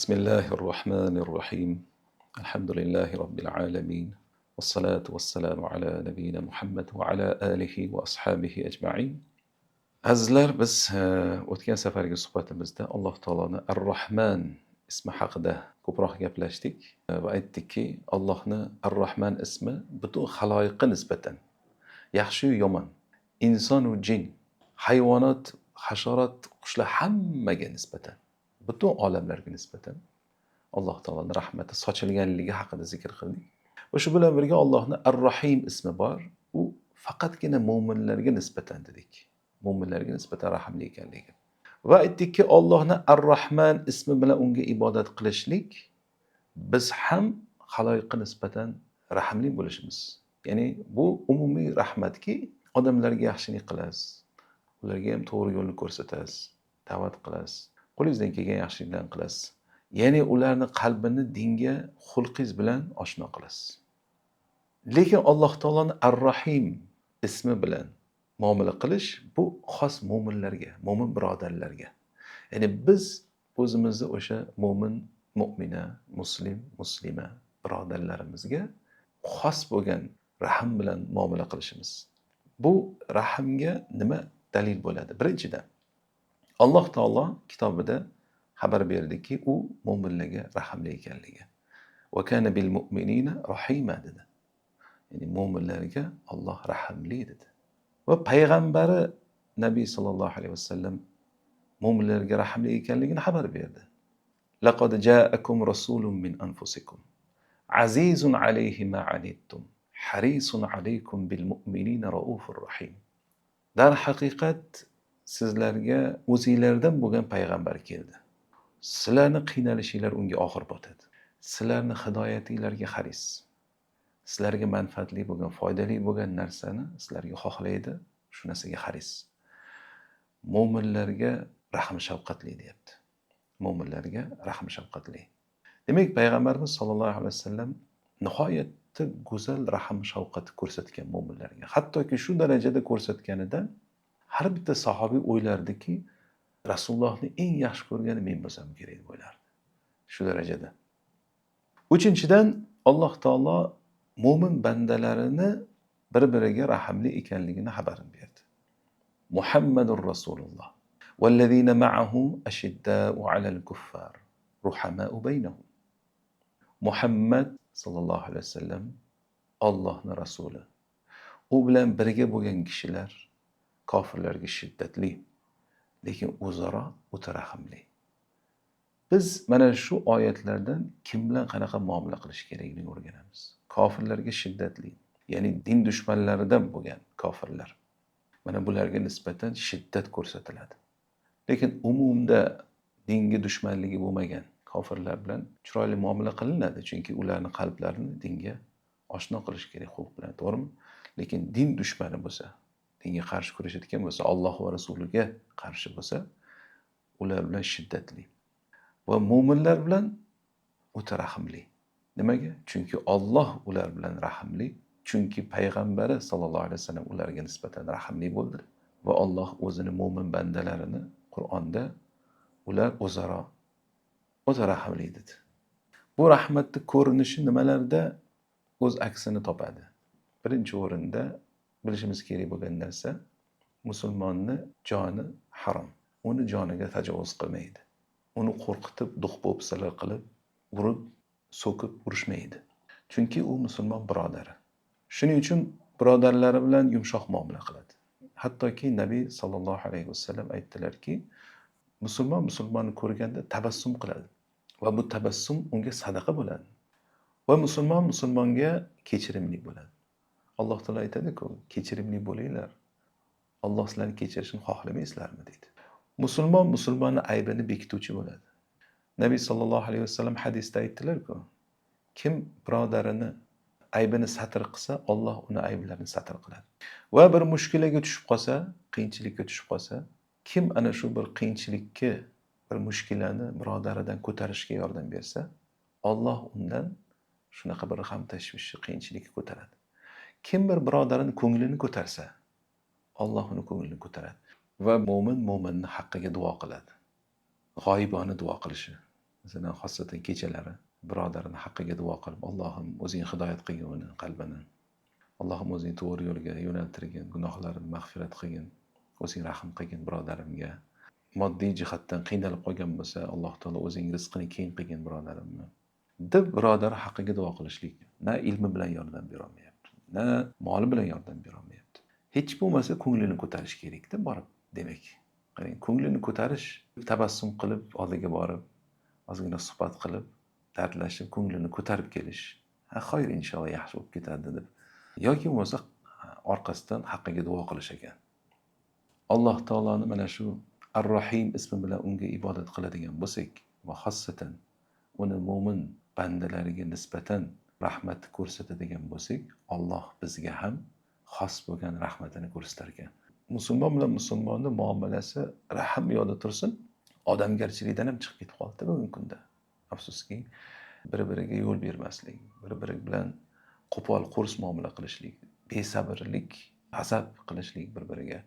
بسم الله الرحمن الرحيم. الحمد لله رب العالمين، والصلاة والسلام على نبينا محمد وعلى آله وأصحابه أجمعين. Azizlar, biz o'tgan safargi suhbatimizda Alloh taoloni Ar-Rahman ismi haqida ko'proq gaplashdik va aytdikki, Allohni Ar-Rahman ismi butun xaloyiqqa nisbatan yaxshi-yu yomon, inson va jin, hayvonot, hasharot, qushlar, hammaga nisbatan, butun olamlarga nisbatan Alloh taoloni rahmati sochilganligi haqida zikr qildik. Va shu bilan birga Allohni Ar-Rahim ismi bor, u faqatgina mo'minlarga nisbatan dedik. Mo'minlarga nisbatan rahimli ekanligi. Va aytdikki, Allohni Ar-Rahman ismi bilan unga ibodat qilishlik biz ham xaloyiqqa nisbatan rahimli bo'lishimiz. Ya'ni bu umumiy rahmatki, odamlarga yaxshilik qilasiz, ularga ham to'g'ri yo'lni ko'rsatasiz, da'vat qilasiz, qo'lingizdan kelgan yaxshiliklarni qilasiz. Ya'ni ularni qalbini dinga xulqingiz bilan oshno qilasiz. Lekin Alloh taoloni Ar-Rahim ismi bilan muomala qilish bu xos mo'minlarga, mo'min birodarlarga. Ya'ni biz o'zimizni o'sha mo'min, mo'mina, muslim, muslima birodarlarimizga xos bo'lgan rahm bilan muomala qilishimiz. Bu rahmga nima dalil bo'ladi? Birinchidan, Alloh taolo kitobida xabar berdiki, u mo'minlarga rahimli ekanligi. Va kana bil mu'minina rahima dedi. Ya'ni mo'minlarga Alloh rahimli dedi. Va payg'ambari Nabiy sallallohu alayhi vasallam mo'minlarga rahimli ekanligini xabar berdi. Laqad ja'akum rasulun min anfusikum azizun alayhi ma anittum harisun alaykum bil mu'minina raufur rahim. Darhaqiqat sizlarga o'zinglardan bo'lgan payg'ambar keldi. Sizlarni qiynalishinglar unga og'ir botadi. Sizlarni hidoyatinglarga haris. Sizlarga manfaatli bo'lgan, foydali bo'lgan narsani sizlarga xohlaydi, shu narsaga haris. Mo'minlarga rahm shafqatli deyapti. Mo'minlarga rahm shafqatli. Demak, payg'ambarimiz sollallohu alayhi vasallam nihoyatda go'zal rahm shafqat ko'rsatgan mo'minlarga. Hattoki shu darajada ko'rsatganidan har bitta sahobiy o'ylardiki, Rasulullohni eng yaxshi ko'rgani men bo'lsam kerak deb o'ylardi. Shu darajada. Uchinchidan, Alloh taolo mo'min bandalarini bir-biriga rahimli ekanligini xabarini berdi. Muhammadur Rasululloh vallazina ma'ahu ashidda'u 'alal kuffar ruhama'u baynahum. Muhammad sallallohu alayhi vasallam Allohning rasuli. U bilan birga bo'lgan kishilar kofirlarga shiddatli, lekin o'zaro o'ta rahimli. Biz mana shu oyatlardan kim bilan qanaqa muomala qilish kerakligini o'rganamiz. Kofirlarga shiddatli, ya'ni din dushmanlaridan bo'lgan kofirlar. Mana bularga nisbatan shiddat ko'rsatiladi. Lekin umumda dinga dushmanligi bo'lmagan kofirlar bilan chiroyli muomala qilinadi, chunki ularning qalblarini dinga oshno qilish kerak xulq bilan, to'g'rimi? Lekin din dushmani bo'lsa, dinga qarshi kurashayotgan bo'lsa, Alloh va rasuliga qarshi bo'lsa, ular bilan shiddatli. Va mo'minlar bilan o'ta rahimli. Nimaga? Chunki Alloh ular bilan rahimli, chunki payg'ambari sollallohu alayhi vasallam ularga nisbatan rahimli bo'ldi va Alloh o'zini mo'min bandalarini Qur'onda ular o'zaro o'ta rahimli dedi. Bu rahmatning ko'rinishi nimalarda o'z aksini topadi? Birinchi o'rinda bilishimiz kerak bo'lgan narsa, musulmonni joni harom. Uni joniga tajovuz qilmaydi. Uni qo'rqitib, do'q-po'pisalar qilib, urib, so'kib urushmaydi. Chunki u musulmon birodari. Shuning uchun birodarlari bilan yumshoq muomala qiladi. Hattoki Nabiy sallallohu alayhi vasallam aytdilarki, musulmon musulmonni ko'rganda tabassum qiladi va bu tabassum unga sadaqa bo'ladi. Va musulmon musulmonga kechirimli bo'ladi. Alloh taolo aytadi-ku, kechirimli bo'linglar. Alloh sizlarni kechirishini xohlamaysizlarmi deydi. Musulmon musulmonni aybini bekituvchi bo'ladi. Nabiy sallallohu alayhi vasallam hadisda aytdilar-ku, kim birodarini aybini satr qilsa, Alloh uni ayblarini satr qiladi. Va bir mushkulaga tushib qolsa, qiyinchilikka tushib qolsa, kim ana shu bir qiyinchilikka, bir mushkulani birodaridan ko'tarishga yordam bersa, Alloh undan shunaqa bir g'am tashvishni, qiyinchilikni ko'taradi. Kim bir birodarini ko'nglini ko'tarsa, Alloh uni ko'nglini ko'taradi. Va mo'min mo'minning haqqiga duo qiladi. G'oyibona duo qilishi. Masalan, xosatan kechalari birodarini haqqiga duo qilib, Allohim o'zing hidoyat qilgin uni qalbini. Allohim o'zing to'g'ri yo'lga yo'naltirgin, gunohlarini mag'firat qilgin, o'zing rahm qilgin birodarimga. Moddiy jihatdan qiynalib qolgan bo'lsa, Alloh taolo o'zing rizqini keng qilgin birodarimni deb birodar haqqiga duo qilishlik. Na ilmi bilan yordam bera olmayapti, na moli bilan yordam bera olmayapti. Hech bo'lmasa ko'nglini ko'tarish kerakda borib, demak. Qarang, ko'nglini ko'tarish, tabassum qilib, oldiga borib, ozgina suhbat qilib, dardlashib, ko'nglini ko'tarib kelish. Ha, xayr inshaalloh yaxshi bo'lib ketadi deb. Yoki bo'lmasa orqasidan haqqiga duo qilish ekan. Alloh taoloni mana shu Ar-Rahim ismi bilan unga ibodat qiladigan bo'lsak va xossatan uni mo'min bandalariga nisbatan rahmat ko'rsatadigan bo'lsak, Alloh bizga ham xos bo'lgan rahmatini ko'rsatar ekan. Musulmon bilan musulmonni muomalasi rahm yo'lda tursin, odamgarchilikdan ham chiqib ketib qoldi bugungi kunda. Afsuski, bir-biriga yo'l bermaslik, bir-biri bilan qo'pol, qo'rs muomala qilishlik, besabrlik, g'azab qilishlik bir-biriga.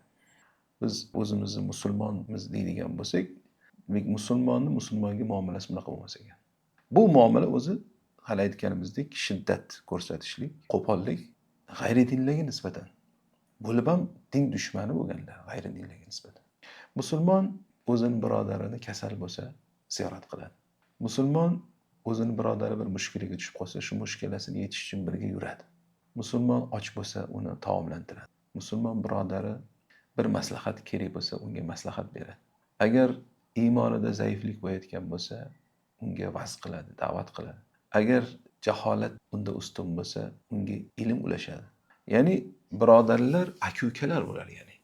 Biz o'zimizni musulmonmiz deydigan bo'lsak, demak musulmonni musulmonga muomalasi bunaqa bo'lmas ekan. Bu muomala o'zi hali aytganimizdek shiddat ko'rsatishlik, qo'pollik g'ayri dinlarga nisbatan. Bo'lib ham din dushmani bo'lganlar g'ayri dinlarga nisbatan. Musulmon o'zini birodarini kasal bo'lsa ziyorat qiladi. Musulmon o'zini birodari bir mushkuliga tushib qolsa, shu mushkulasini yechish uchun birga yuradi. Musulmon och bo'lsa, uni taomlantiradi. Musulmon birodari bir maslahat kerak bo'lsa, unga maslahat beradi. Agar iymonida zaiflik bo'layotgan bo'lsa, unga va'z qiladi, da'vat qiladi. Agar jaholat unda ustun bo'lsa, unga ilm ulashadi. Ya'ni birodarlar aka-ukalar bo'lar, ya'ni.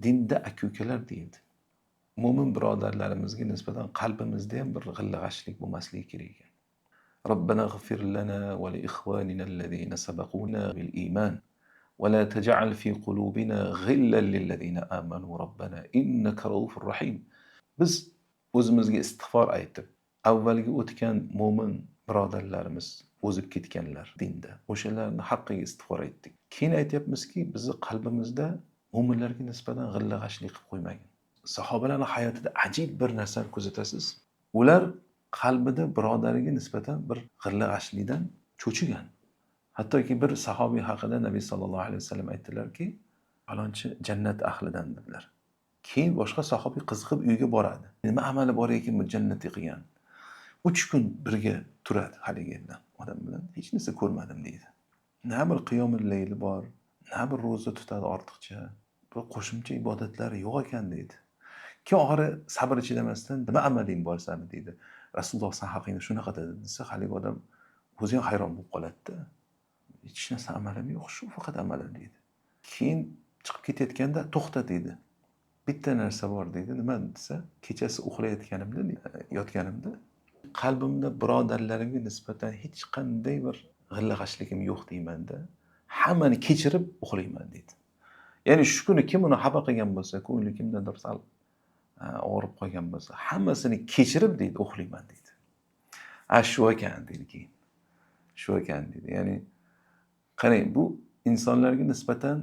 Dinda aka-ukalar deyildi. Mo'min birodarlarimizga nisbatan qalbimizda ham bir g'illa-g'ashlik bo'lmasligi kerak ekan. Robbana g'fir lana va li ikhwanina allazina sabaquna bil iymon va la taj'al fi qulubina ghillan lillazina amanu robbana innaka raufur rahim. Biz o'zimizga istig'for aytib, avvalgi o'tgan mo'min birodarlarimiz o'zib ketganlar dinda, o'shalarning haqqiga istig'for aytdik. Keyin aytyapmizki, bizni qalbimizda mo'minlarga nisbatan g'illa-g'ashlik qilib qo'ymagin. Sahobalarning hayotida ajib bir narsani kuzatasiz. Ular qalbida birodariga nisbatan bir g'illa-g'ashlikdan cho'chigan. Hattoki bir sahobiy haqida Nabiy sallallohu alayhi vasallam aytdilarki, falonchi jannat ahlidan dedilar. Keyin boshqa sahobiy qiziqib uyga boradi. Nima amali bor ekan bu jannatga qilgan? 3 kun birga turadi haligi bilan, odam bilan. Hech narsa ko'rmadim deydi. Na bir qiyomul layli bor, na bir ro'za tutadi ortiqcha. Bu qo'shimcha ibodatlari yo'q ekan deydi. Keyin oxiri sabri chidamasdan nima amaling bor sani deydi. Rasululloh san haqingda shunaqa dedi desa, haligi odam o'zi ham hayron bo'lib qoladi-da. Hech narsa amalim yo'q, shu faqat amalim deydi. Keyin chiqib ketayotganda to'xta deydi. Bitta narsa bor deydi. Nima desa, kechasi uxlayotganimda, yotganimda qalbimda birodarlarimga nisbatan hech qanday bir g'illa-g'ashligim yo'q deymanda. Hammani kechirib uxlayman deydi. Ya'ni shu kuni kim uni xafa qilgan bo'lsa, ko'ngli kimdandir sal og'rib qolgan bo'lsa, hammasini kechirib deydi, uxlayman deydi. A shu ekan deydi keyin. Shu ekan deydi. Ya'ni qarang, bu insonlarga nisbatan,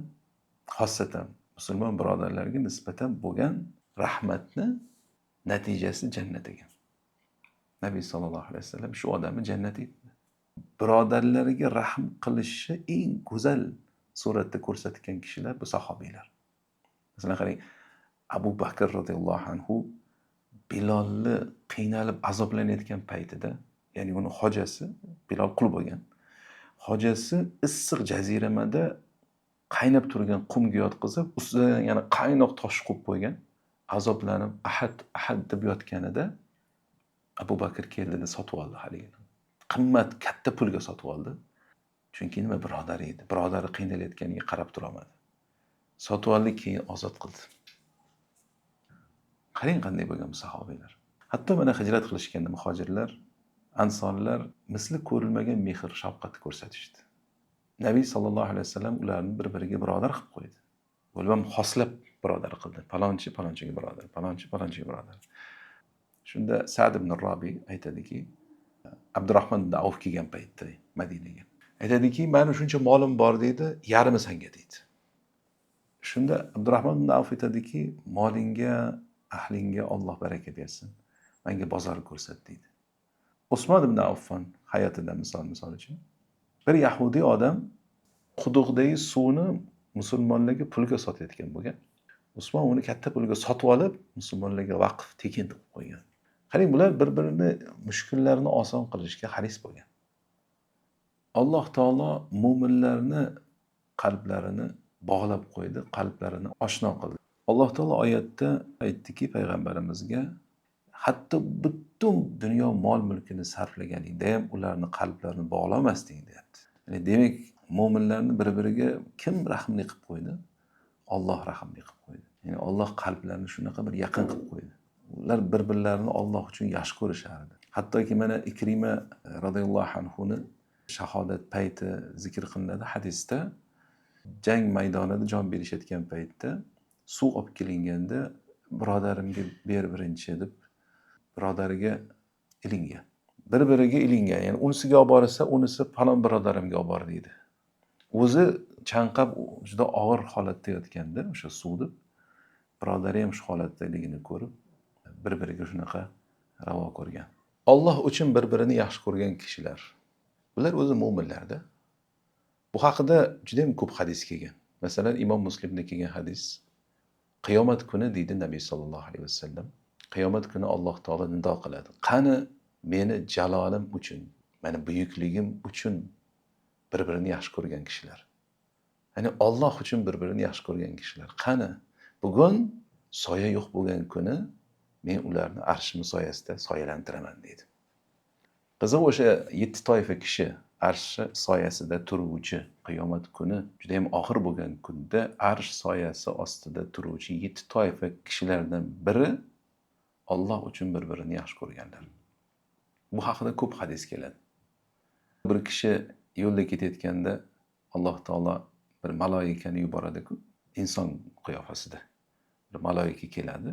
xossatan musulmon birodarlarga nisbatan bo'lgan rahmatni natijasi jannat ekan. Nabiy sallallohu alayhi vasallam shu odamni jannat etdi. Birodarlariga rahm qilishni eng go'zal suratda ko'rsatgan kishilar bu sahobiylar. Masalan qarang, Abu Bakr radhiyallohu anhu Bilolni qiynalib azoblanayotgan paytida, ya'ni uni hojasi, Bilol qul bo'lgan. Hojasi issiq jaziramada qaynab turgan qumga yotqizib, ustidan yana qaynoq tosh qo'yib qo'ygan, azoblanib ahad ahad deb yotganida Abu Bakr keldida sotib oldi haligini. Qimmat katta pulga sotib oldi. Chunki nima, birodari edi. Birodari qiynalayotganiga qarab tura olmadi. Sotib oldi, keyin ozod qildi. Qarang qanday bo'lgan bu sahobiylar. Hatto mana hijrat qilishganda muhojirlar, ansorlar misli ko'rilmagan mehr, shafqat ko'rsatishdi. Nabiy sallallohu alayhi vasallam ularni bir-biriga birodar qilib qo'ydi. Bo'lib ham xoslab birodar qildi. Palonchi palonchiga birodar, palonchi palonchiga birodar. Shunda Sa'd ibn Robi aytadiki, Abdurahmon ibn Avf kelgan paytda Madinaga. Aytadiki, meni shuncha molim bor deydi, yarmi senga deydi. Shunda Abdurahmon ibn Avf aytadiki, molingga, ahlingga Alloh baraka bersin. Menga bozor ko'rsat deydi. Usmon ibn Affon hayotidan misol uchun bir yahudiy odam quduqdagi suvni musulmonlarga pulga sotayotgan bo'lgan. Usmon uni katta pulga sotib olib, musulmonlarga vaqf tekin qilib qo'ygan. Qarang, bular bir-birini mushkullarini oson qilishga haris bo'lgan. Alloh taolo mo'minlarni qalblarini bog'lab qo'ydi, qalblarini oshno qildi. Alloh taolo oyatda aytdiki payg'ambarimizga, hatto butun dunyo mol-mulkini sarflaganingda ham ularni qalblarini bog'lamasding deyapti. Ya'ni demak, mo'minlarni bir-biriga kim rahmli qilib qo'ydi? Alloh rahmli qilib qo'ydi. Ya'ni Alloh qalblarini shunaqa bir yaqin qilib qo'ydi. Ular bir-birlarini Alloh uchun yaxshi ko'rishardi. Hattoki mana Ikrima radhiyallohu anhu ni shahodat payti zikr qilinadi hadisda. Jang maydonida jon berishayotgan paytda suv olib kelinganda birodarimga ber birinchi deb birodariga ilingan. Bir-biriga ilingan. Ya'ni unisiga olib borsa, unisi falon birodarimga olib bor deydi. O'zi chanqab juda og'ir holatda yotganda o'sha suv deb birodari ham shu holatdaligini ko'rib bir-biriga shunaqa ravo ko'rgan. Alloh uchun bir-birini yaxshi ko'rgan kishilar. Bular o'zi mo'minlarda. Bu haqida juda ham ko'p hadis kelgan. Masalan, Imom Muslimda kelgan hadis. Qiyomat kuni deydi Nabiy sallallohu alayhi vasallam. Qiyomat kuni Alloh taolo nido qiladi. Qani meni jalolim uchun, meni buyukligim uchun bir-birini yaxshi ko'rgan kishilar. Ya'ni Alloh uchun bir-birini yaxshi ko'rgan kishilar. Qani bugun soya yo'q bo'lgan kuni men ularni arshim soyasida soyalantiraman deydi. Qiziq, o'sha 7 toifa kishi arshi soyasida turuvchi, qiyomat kuni juda ham og'ir bo'lgan kunda arsh soyasi ostida turuvchi 7 toifa kishilardan biri Alloh uchun bir-birini yaxshi ko'rganlar. Bu haqida ko'p hadis keladi. Bir kishi yo'lda ketayotganda Alloh taolo bir maloikani yuboradi-ku, inson qiyofasida. Bir maloika keladi.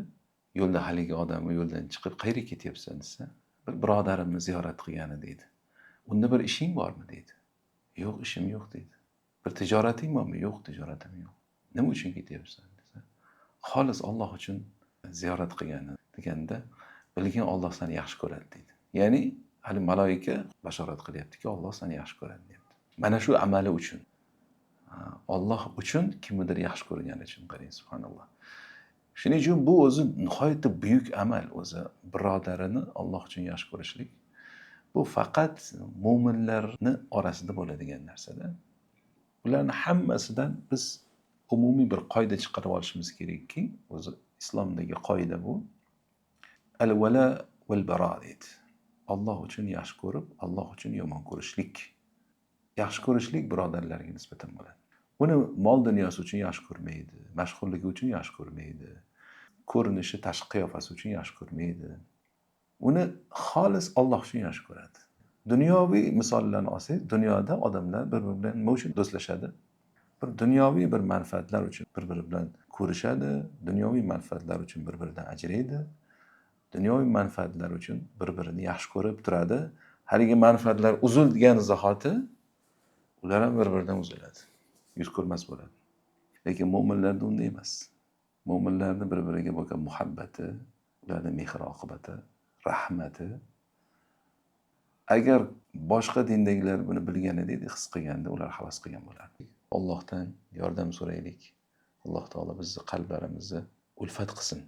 Yo'lda haligi odam yo'ldan chiqib, qayerga ketyapsan desa, bir birodarimni ziyorat qilgani deydi. Unda bir ishing bormi deydi. Yo'q, ishim yo'q deydi. Bir tijorating bormi? Yo'q, tijoratim yo'q. Nima uchun ketyapsan desa, xolis Alloh uchun ziyorat qilgani deganda, bilgin Alloh seni yaxshi ko'radi deydi. Ya'ni hali maloika bashorat qilyaptiki, Alloh seni yaxshi ko'radi deyapti. Mana shu amali uchun, Alloh uchun kimnidir yaxshi ko'rgani uchun, qarang, subhanalloh. Shuning uchun bu o'zi nihoyatda buyuk amal, o'zi birodarini Alloh uchun yaxshi ko'rishlik. Bu faqat mo'minlarni orasida bo'ladigan narsada. Ularning hammasidan biz umumiy bir qoida chiqarib olishimiz kerakki, o'zi islomdagi qoida bu. Al-vala val-bara deydi. Alloh uchun yaxshi ko'rib, Alloh uchun yomon ko'rishlik. Yaxshi ko'rishlik birodarlarga nisbatan bo'ladi. Uni mol dunyosi uchun yaxshi ko'rmaydi, mashhurligi uchun yaxshi ko'rmaydi, ko'rinishi, tashqi qiyofasi uchun yaxshi ko'rmaydi. Uni xolis Alloh uchun yaxshi ko'radi. Dunyoviy misollarni olsak, dunyoda odamlar bir-biri bilan nima uchun do'stlashadi? Bir dunyoviy bir manfaatlar uchun bir-biri bilan ko'rishadi, dunyoviy manfaatlar uchun bir-biridan ajraydi, dunyoviy manfaatlar uchun bir-birini yaxshi ko'rib turadi. Haligi manfaatlar uzilgan zahoti ular ham bir-biridan uziladi. Yuz ko'rmas bo'ladi. Lekin mo'minlarda unday emas. Mo'minlarni bir-biriga bo'lgan muhabbati, ularning mehr oqibati, rahmati. Agar boshqa dindagilar buni bilganida edi, his qilganda ular havas qilgan bo'lardi. Allohdan yordam so'raylik. Alloh taolo bizni qalblarimizni ulfat qilsin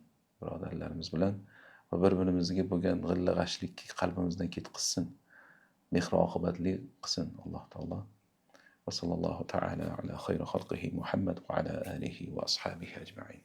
birodarlarimiz bilan va bir-birimizga bo'lgan g'illa-g'ashlikni qalbimizdan ketqizsin. Mehr oqibatli qilsin Alloh taolo. Va sallallohu taala ala xayri xalqihi Muhammad va ala alihi va ashabihi ajmain.